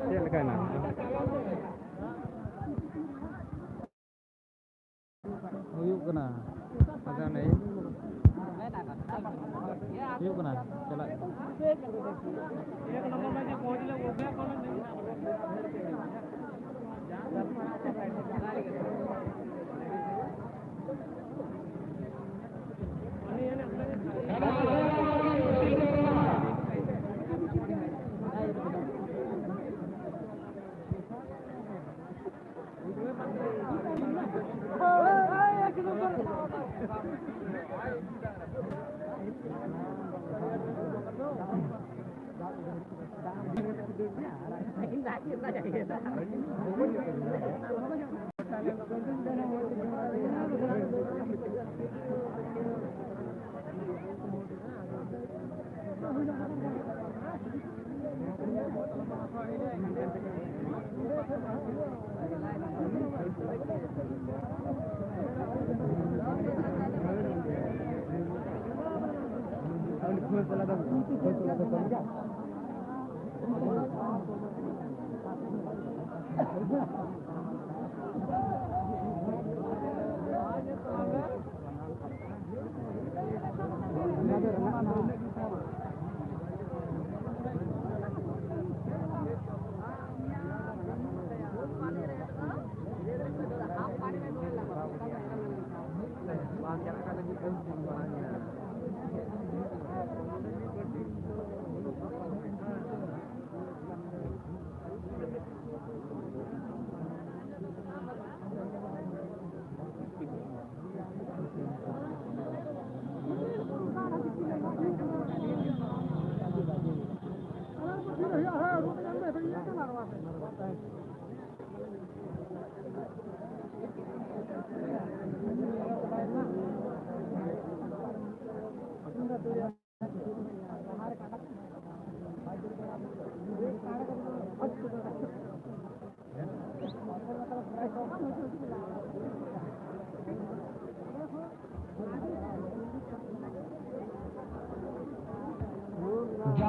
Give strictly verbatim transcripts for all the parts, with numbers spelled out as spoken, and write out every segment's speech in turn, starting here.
ᱪᱮᱫ ᱞᱮᱠᱟᱭᱮᱱᱟ? ᱦᱩᱭᱩᱜ ᱠᱟᱱᱟ᱾ ᱟᱫᱚ ᱚᱱᱮ ᱦᱩᱭᱩᱜ ᱠᱟᱱᱟ, ᱪᱟᱞᱟᱜ ᱠᱟᱱᱟ᱾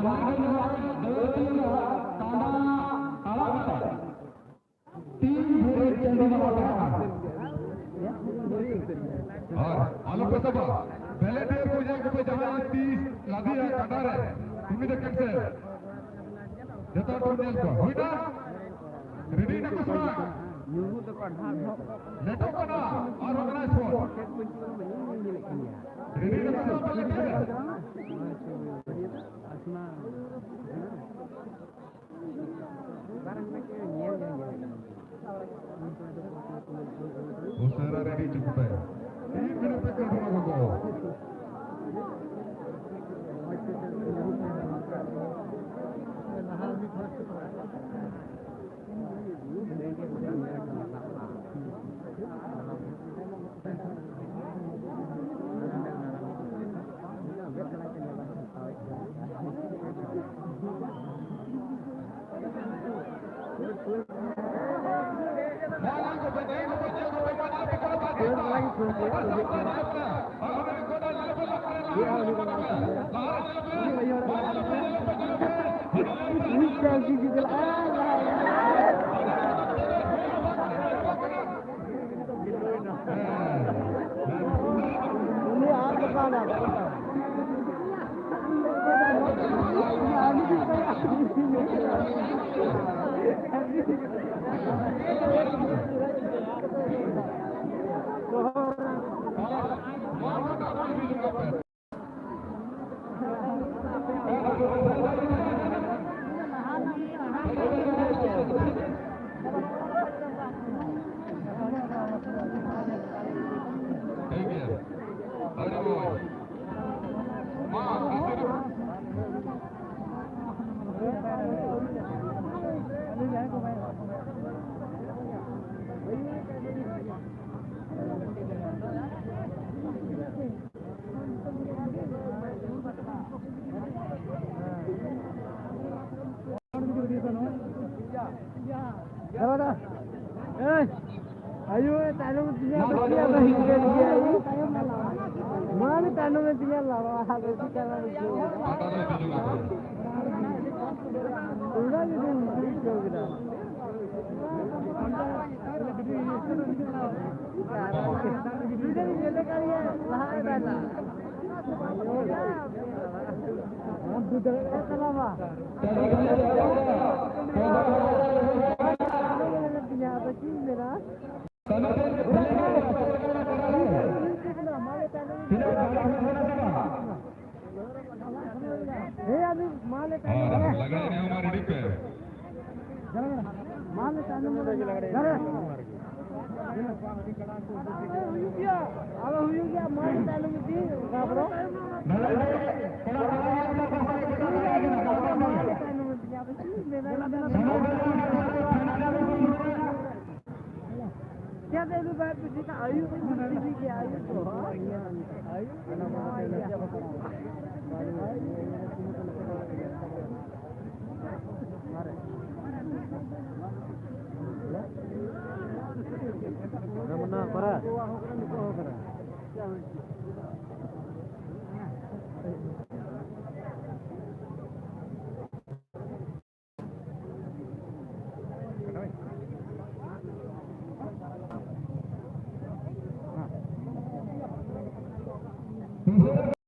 ᱡᱟᱦᱟᱸᱭ ᱜᱮ ᱱᱚᱣᱟ ᱫᱟᱹᱲ ᱨᱮ ᱴᱟᱸᱰᱟ ᱟᱲᱟᱜ ᱠᱟᱛᱮ ᱛᱤᱱ ᱵᱷᱩᱲᱤ ᱪᱟᱸᱫᱤ ᱱᱚᱣᱟ ᱛᱟᱦᱮᱱᱟ᱾ ᱟᱨ ᱟᱞᱚᱯᱮ ᱥᱟᱵᱟ, ᱵᱷᱮᱞᱮᱱᱴᱤᱭᱟᱨ ᱠᱚ ᱡᱟᱦᱟᱸᱭ ᱠᱚᱯᱮ ᱡᱟᱦᱟᱸᱭ ᱛᱤ ᱞᱟᱫᱮᱭᱟ ᱠᱟᱴᱟ ᱨᱮ, ᱩᱱᱤ ᱫᱚ ᱠᱮᱱᱥᱮᱞ᱾ ᱡᱚᱛᱚ ᱦᱚᱲ ᱵᱚᱱ ᱧᱮᱞ ᱠᱚᱣᱟ᱾ ᱦᱩᱭᱱᱟ? ᱨᱮᱰᱤ ᱱᱟᱠᱚ ᱥᱮ ᱵᱟᱝ? ᱞᱮᱴᱚᱜ ᱠᱟᱱᱟ ᱟᱨ organize ᱵᱚᱱ᱾ ᱨᱮᱰᱤ ᱱᱟᱠᱚ ᱥᱮ ᱵᱟᱝ ᱵᱷᱮᱞᱮᱱᱴᱤᱭᱟᱨ? ᱩᱥᱟᱹᱨᱟ ᱨᱮᱰᱤ ᱦᱚᱪᱚ ᱠᱚᱯᱮ᱾ ᱛᱤᱱ ᱢᱤᱱᱤᱴ ᱛᱮ ᱠᱟᱹᱴᱩ ᱟᱠᱚ ᱠᱚ᱾ ᱩᱱᱤ ᱟᱨ ᱫᱚᱠᱟᱱ ᱟᱨ ᱫᱚᱠᱟᱱ᱾ ᱴᱷᱤᱠ ᱜᱮᱭᱟ᱾ ᱟᱹᱰᱤ ᱢᱚᱡᱽ᱾ ᱢᱟ, ᱟᱥᱤᱨᱵᱟᱫᱽ᱾ ᱫᱟᱫᱟ, ᱮᱭ, ᱟᱭᱳ, ᱛᱟᱭᱱᱚᱢ ᱛᱤᱧᱟ, ᱵᱟᱹᱠᱤᱭᱟ ᱫᱚ ᱦᱤᱡᱩᱜ ᱠᱟᱱ ᱜᱮᱭᱟ, ᱟᱭᱳ᱾ ᱢᱟ ᱞᱮ ᱛᱟᱭᱱᱚᱢ ᱮᱱ ᱛᱤᱧᱟ ᱞᱟᱲᱟ, ᱟᱫᱚ ᱪᱤᱠᱟ ᱞᱟᱲᱟ ᱪᱚ᱾ ᱚᱱᱟ ᱜᱮ ᱵᱟᱹᱧ ᱵᱩᱡᱷᱟᱹᱣ ᱠᱮᱫᱟ᱾ ᱵᱷᱤᱰᱤᱭᱳ ᱧᱮᱞ ᱞᱮᱠᱷᱟᱱ ᱜᱮ ᱞᱟᱦᱟ ᱮᱫᱟᱭ ᱱᱟ᱾ ᱵᱩᱡᱽ ᱫᱟᱲᱮᱭᱟᱜ ᱠᱟᱱᱟ ᱵᱟᱝ? ᱟᱫᱚ ᱪᱮᱫ ᱤᱧ ᱢᱮᱱᱟ? ᱦᱮᱸ, ᱟᱫᱚ ᱢᱟ ᱞᱮ ᱛᱟᱭᱱᱚᱢ ᱨᱮ᱾ ᱞᱟᱜᱲᱮ ᱮᱱᱮᱡ ᱦᱚᱸ ᱢᱟ ᱨᱮᱰᱤ ᱯᱮ᱾ ᱢᱟ ᱞᱮ ᱛᱟᱭᱱᱚᱢ ᱨᱮ᱾ ᱟᱞᱚ ᱦᱩᱭᱩᱜ ᱜᱮᱭᱟ, ᱟᱞᱚ ᱦᱩᱭᱩᱜ ᱜᱮᱭᱟ, ᱢᱟ ᱞᱮ ᱛᱟᱭᱱᱚᱢ ᱨᱮ᱾ ᱢᱟ ᱞᱮ ᱛᱟᱭᱱᱚᱢ ᱨᱮ᱾ ᱟᱫᱚ ᱪᱮᱫ ᱤᱧ ᱢᱮᱱᱟ? ᱪᱮᱫ ᱮ ᱞᱟᱹᱭ ᱵᱟᱭ ᱵᱩᱡᱷᱟᱹᱣ ᱫᱟ? ᱟᱭᱩ ᱠᱚ ᱵᱩᱡᱷᱟᱹᱣ ᱜᱮᱭᱟ, ᱟᱭᱩ ᱠᱚ᱾ ᱟᱭᱩ ᱠᱚ᱾